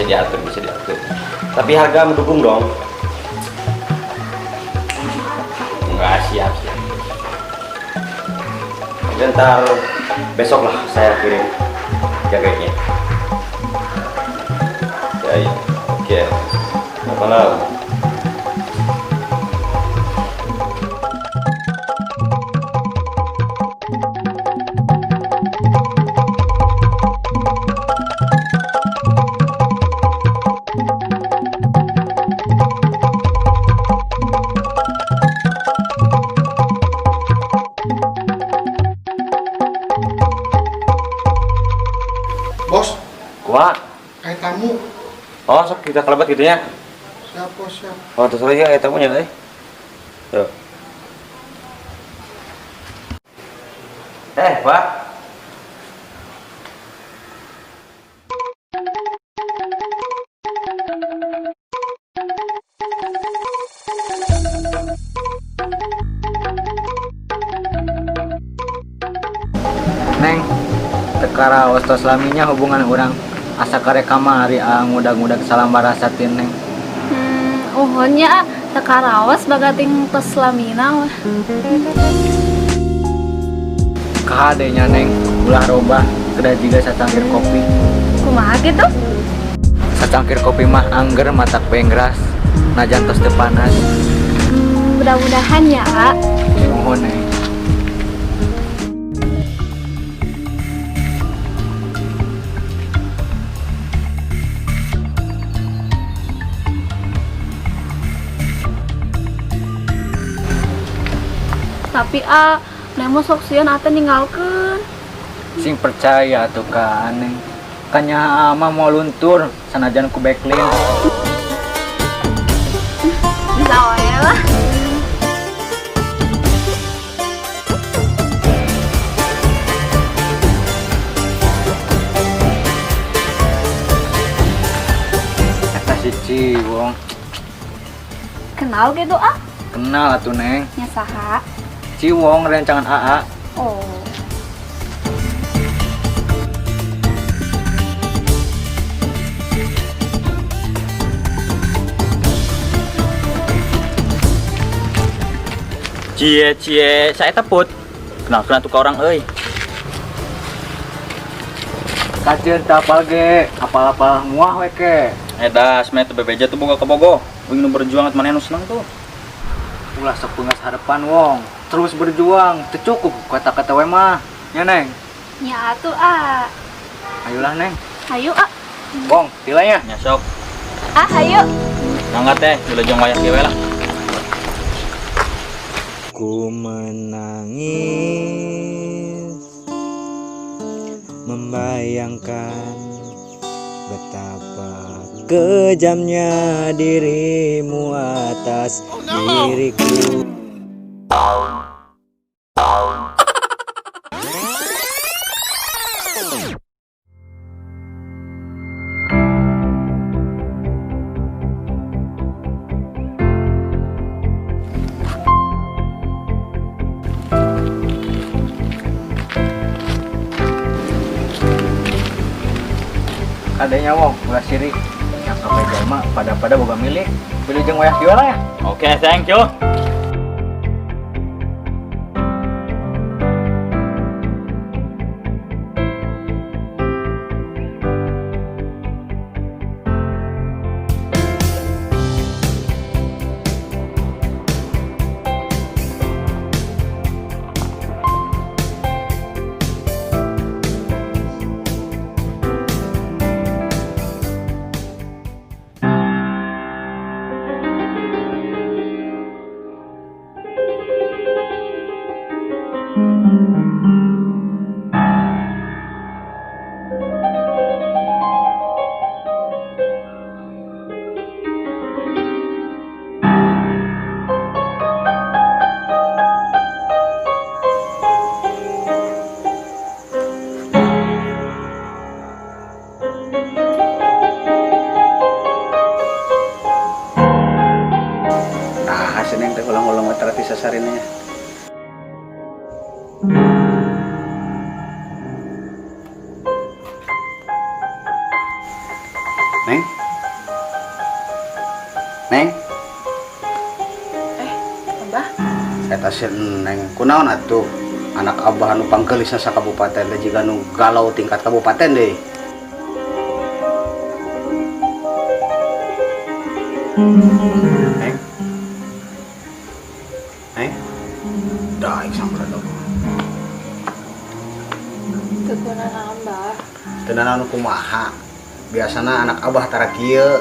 Bisa diatur, bisa diatur. Tapi harga mendukung dong. Enggak, siap, siap. Oke, ntar besok lah saya kirim jaganya. Ya, ya. Oke. Selamat malam. Bos, Kuat. Kayak tamu. Oh, sok kita kelebat gitu ya. Siap, bos, siap. Oh, terus aja kayak tamunya, eh. Tuh. Eh, Pak. Neng, teu karaos tos laminya hubungan urang asa karek kamari ah ngudag-ngudag salam barasa ti Neng. Uhun nya teu karaos bagating tos lamina wah. Kahade nya Neng, ulah robah kedah jiga sacangkir kopi. Kumaha gitu? Sacangkir kopi mah angger matak bengras, najan tos teu panas. Mudah-mudahan ya, A. Nuhun, Neng. Tapi A, Neng mah sok sieun ate ninggalkeun. Sing percaya atuh ka Neng. Kanya ama mau luntur sanajan ku backlink. Bisa wae lah. Eta si Ciwong. Kenal gitu, ah? Kenal atuh, Neng. Nya saha? Ciwong rencangan AA. Oh. Cie cie, saya teput. Kenal kenal tuh ke orang euy. Kaceun teu apal ge, apal-apal muah we ke. Dah, sebenarnya teu bebeja tuh boga kabogoh. Uing nu berjuang at maneh nu seneng tuh. Ulah sok peungas harapan wong. Terus berjuang, teu cukup kata-kata we mah. Nya Neng. Nya atuh, ah. Ayolah Neng. Hayu, ah. Wong, tilanya. Nya sok. Ah, hayu. Mangga teh, wilujeng wayah kieu we lah. Ku menangis membayangkan betapa kejamnya dirimu atas diriku. Adanya wong, ulah sirik. Yang kape jalma pada-pada boga milik. Wilujeng wayah kieu lah ya. Oke, thank you. Nah, si Neng teh ulang-ulang mata rati sasarinnya. Neng? Neng. Abah. Eta si Neng kunaon atuh? Anak abah anu pangkeulisna sakabupaten teh jiga nu galau tingkat kabupaten deui. Neng. Neng. Daik sampura dong. Teu kunaon, Bah. Teu nanaon kumaha? Biasana anak abah tara kieu.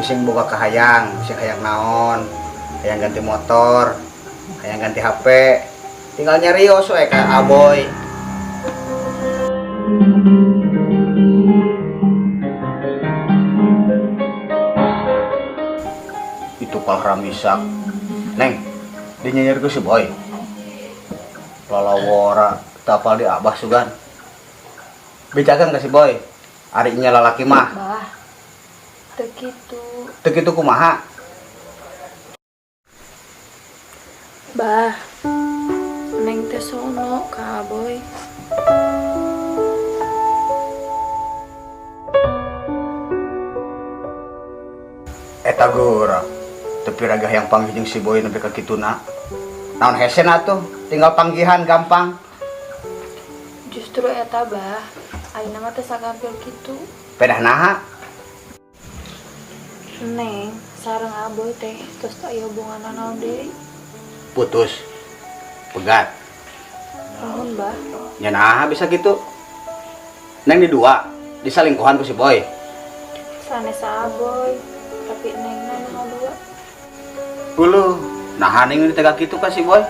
Bising boga kahayang, bising hayang naon, hayang ganti motor, hayang ganti HP. Tinggal nyarios we ka Aboy. Itu kalah ramisak. Neng, dia nyinyir ke si Boy. Lalawara, tapal di abah sugan. Bejakan ka si Boy. Ari nya lalaki mah. Bah. Teu kitu. Teu kitu kumaha? Bah. Neng teh sono ka Aboy. Eta geura. Teu piragah yang panggih jeung si Boy nepi ka kituna. Naon hese atuh, tinggal panggihan gampang. Justru eta bah, ayeuna mah teh sagampil kitu. Pedah naha? Neng, sareng Aboy teh tos teu aya hubungan naon deui. Putus. Pegat. Nuhun, Bah. Nya naha bisa gitu? Neng di dua, disalingkuhan ku si Boy. Sanes Aboy, tapi Neng na nu dua. Uluh, naha neng ditega kitu ka si Boy?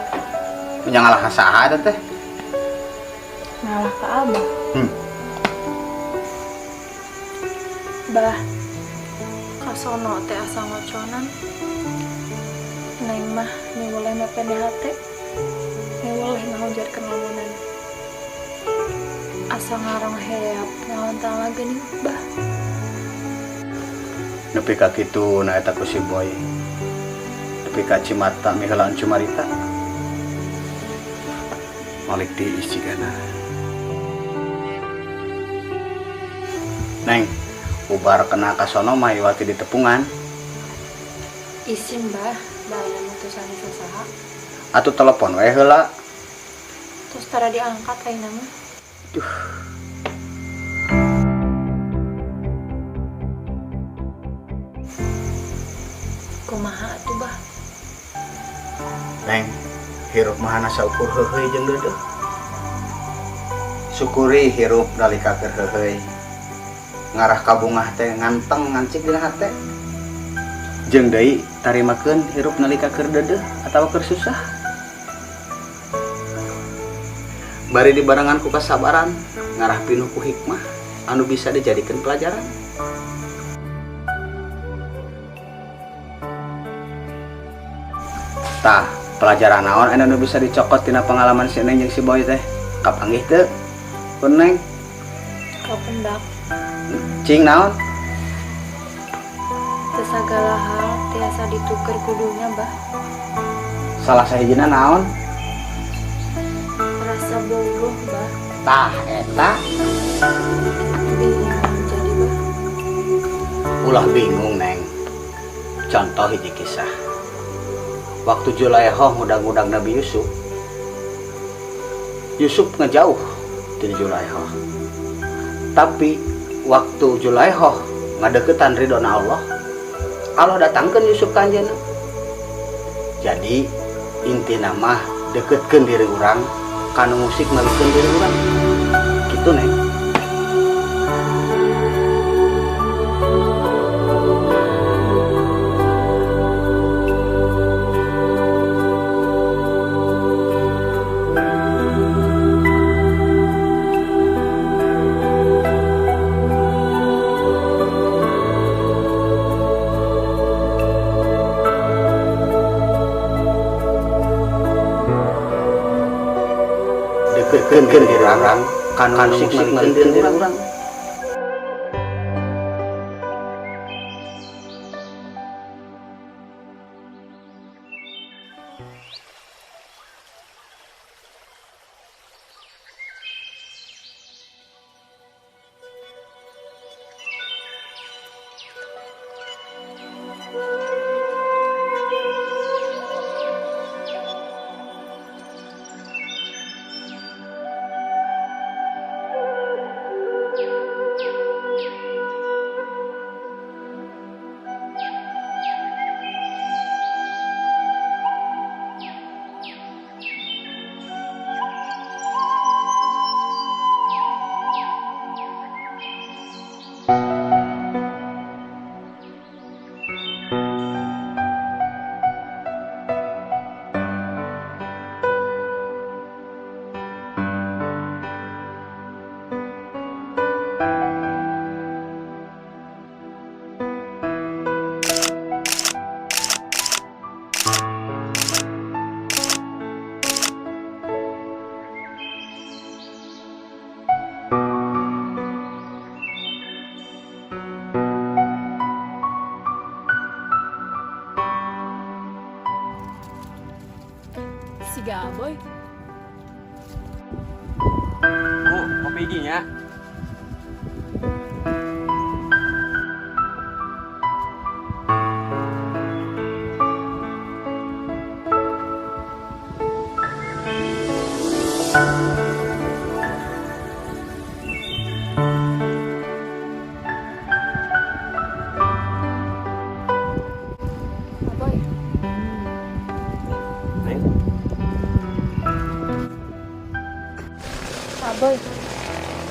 Nya ngalah ka saha eta teh? Ngalah ka Abah. Bah, kasono teh asa ngoconan. Neng mah miweleh mepende hate, miweleh ngahujatkeun lamunan. Asa ngarong heap ngahontang geuning, Bah. Nepi ka kitu na eta ku si Boy. Nepi ka cimata miheulaan cumarita. Malik di isigana. Neng, ubar kena kasono mah iwati di tepungan. Isin, Bah, balana mutusan sasaha. Atuh telepon we heula. Terus tara diangkat ayeuna mah. Duh. Kumaha atuh, Bah? Neng, hirup mah hana saukur heuheuy jeung deudeuh. Syukuri hirup nalika keur heuheuy. Ngarah ka bungah teh nganteng ngancik dina hate. Jeung deui tarimakeun hirup nalika keur deudeuh atawa keur susah. Bari dibarengan ku kasabaran, ngarah pinuh ku hikmah anu bisa dijadikeun pelajaran. Tah, pelajaran naon anu bisa dicokot tina pengalaman si Neng jeung si Boy teh? Kapanggih teu? Ku Neng? Kapendak. Cing naon? Teu sagala hal tiasa dituker kudunya, Bah. Salah sahijina naon? Rasa bogoh, Bah. Tah eta. Bingung jadi, Bah. Ulah bingung, Neng. Contoh hiji kisah. Waktu Julaehoh ngudang-ngudang Nabi Yusuf, Yusuf ngejauh dari Julaehoh. Tapi waktu Julaehoh ngadeukeutan ridona Allah, Allah datangkeun Yusuf ka anjeunna. Jadi intina mah deketkeun diri urang kana musik ngalikeun diri urang. Kitu, Neng. Deketkeun diri urang kana musik ngalikeun diri urang. Si Gaboy. Bu, kopi nya. Aboy. Neng. Aboy.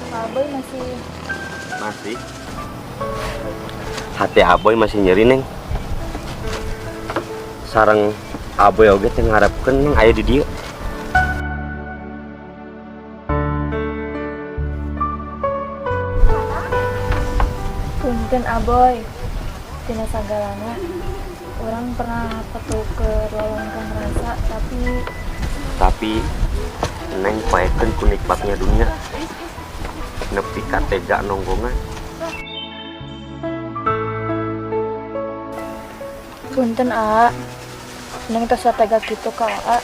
Aboy masih Masih. Hati Aboy masih nyeri, Neng. Sareng Aboy oge teh ngarepkeun Neng aya di dieu. Punten Aboy. Tina sagalana urang pernah petuker lolongkon rasa tapi Neng paekeun ku nikmatnya dunia. Nepi ka tega nonggongan. Punten A. Neng tos tega kitu ka A.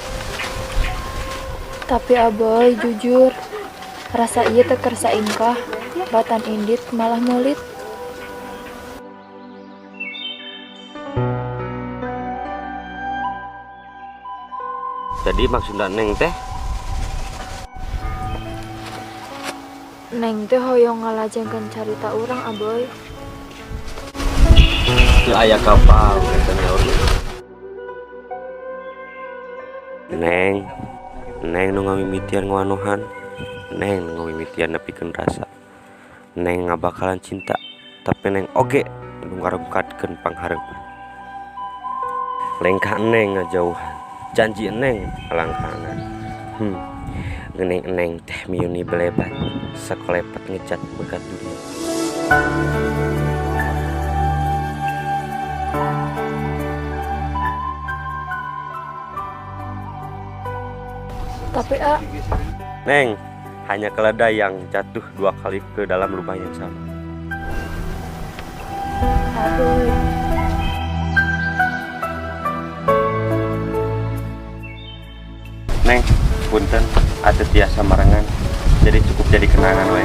Tapi Aboy jujur rasa ieu teh kersa ingkah batan indit malah mulit. Jadi maksudna Neng teh? Neng teh hoyong ngalajengkeun carita urang Aboy. Teu aya kapal eta nyaur. Neng, Neng nu ngamimitian ngawanohan, Neng nu ngamimitian nepikeun rasa. Neng ngabakalan cinta, tapi Neng oge nu ngarungkatkeun panghareupan. Lengkah Neng ngajauhan, janji Neng alangkangan. Neng Neng teh miuni belebat, sakolepet ngecat begat dunia. Tapi A, Neng, hanya keledai yang jatuh dua kali ke dalam lubang yang sama. Aboy. Neng, punten, atuh tiasa marengan, jadi cukup jadi kenangan we.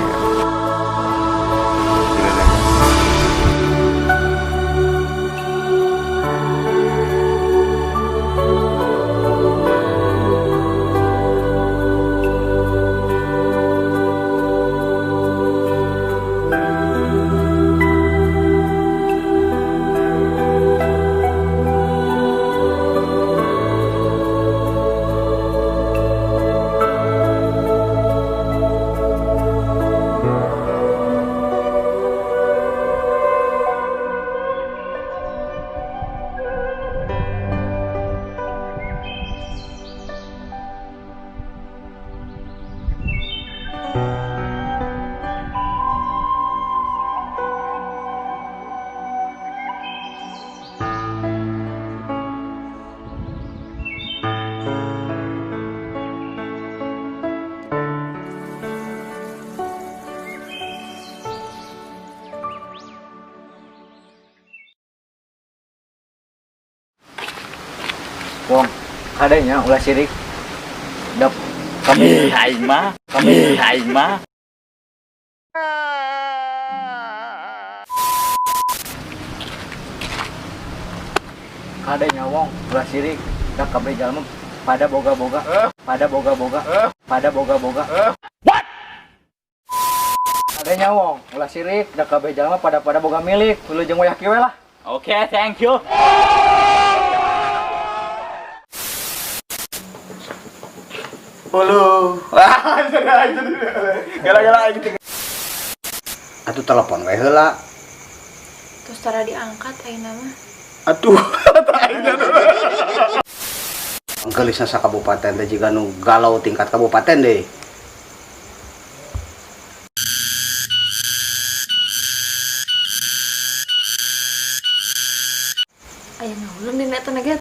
Wong, kadenya ulah sirik. Dap kami Aing mah, kami aing mah. Kadenya wong, ulah sirik. Dap kabeh jalma pada boga-boga, pada boga-boga, pada boga-boga. What? Kadenya wong, ulah sirik, dap kabeh jalma pada boga milik. Wilujeng wayah kieu lah. Oke, thank you. Gara-gara aing Atuh telepon we heula. Terus tara diangkat ayeuna mah. Aduh. Geulisna sakabupaten teh jiga nu galau tingkat kabupaten deh. Aya ngahuleng dina eta ge.